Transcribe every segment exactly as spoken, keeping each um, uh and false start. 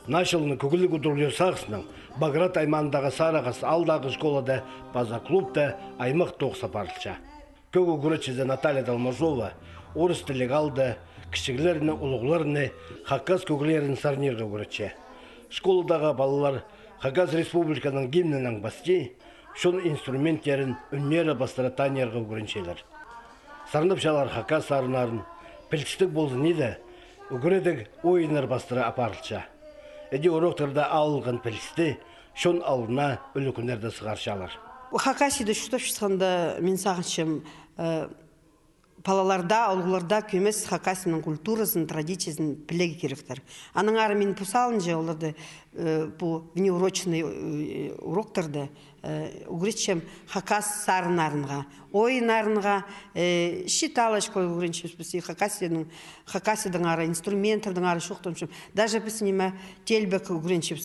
Наа чылның кӧгліг удурлығ сағыснаң Баграт аймағындағы Сары Хас аалдағы школада паза клубта аймах тоғыс апарылча. Кӧг ӱгретчізі Наталья Долмажова орыс тіліг аалда кічіглерні, улуғларны хакас кӧглерін сарнирға ӱгретче. Школадағы палалар Хакас Республиканың гимнінең пасти чон инструменттерін ӱннері пастыра танирға ӱгренчелер. Сарнапчалар хакас сарыннарын, пілістіг ползын иді, ӱгредіг ойыннар пастыра апарылча. Іди уроктарда алылған пілісті чон алнына ӱлӱкӱннерде сығарчалар. Хакасияда чуртапчатханда, мин сағынчам, э, палаларда, улуғларда кӧмес Хакасияның культуразын, традициязын пілерге киректер. Анаң ары мин пу салынҷа оларны, э, пу внеурочный, э, уроктарда, э, ӱгретчем хакас сарыннарынға, ойыннарынға, э, считалочка ӱгренчебіс піс, и Хакасияның, Хакасиядаң ары, инструменттердең ары чоохтанчам. Даже піс ниме, телбек ӱгренчебіс.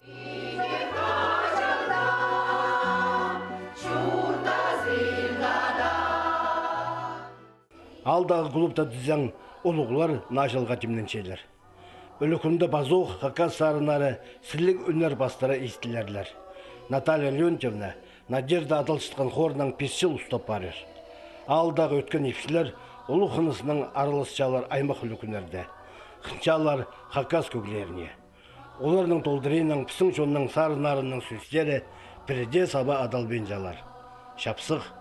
Аалдағы клубта тізең, улуғлар наа чылға тимненчелер. Ӱлӱкӱнде пазох хакас сарыннары сіліг ӱннер пастыра истілерлер. Наталья Леонтьевна «Надежда» адалчатхан хорнаң пис чыл устап парир. Аалдағы ӧткін ипчілер улуғ хынызынаң араласчалар аймах ӱлӱкӱннерде. Хынчалар хакас кӧглеріне. Оларның толдырыынаң пістің чонның сарыннарының сӧстері пірдее саба адалбинчалар. Чапсых,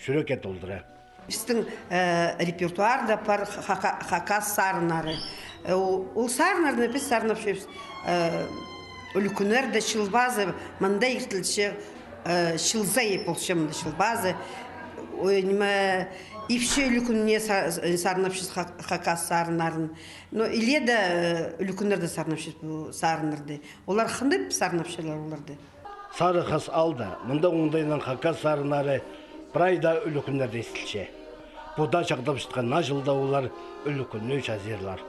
чӱрекке толдыра. Пістің, э, репертуарда пар хака-, хакас сарыннары. Э, о-, ол сарыннарны піс сарнапчабыс, э, ӱлӱкӱннерде, Чыл пазы, мында иртілче, э, Чыл сай полча мында Чыл пазы. Ой, ниме, ипчі ӱлӱкӱніне са-, сарнапчабыс ха-, хакас сарыннарын. Но илееде, э, ӱлӱкӱннерде сарнапчабыс пу сарыннарды. Олар хынып сарнапчалар оларды. Сары Хас аалда мында оңдайнаң хакас сарыннары прай даа ӱлӱкӱннерде истілче. Пу даа чағдапчатхан наа чылда олар ӱлӱкӱнні чазирлар.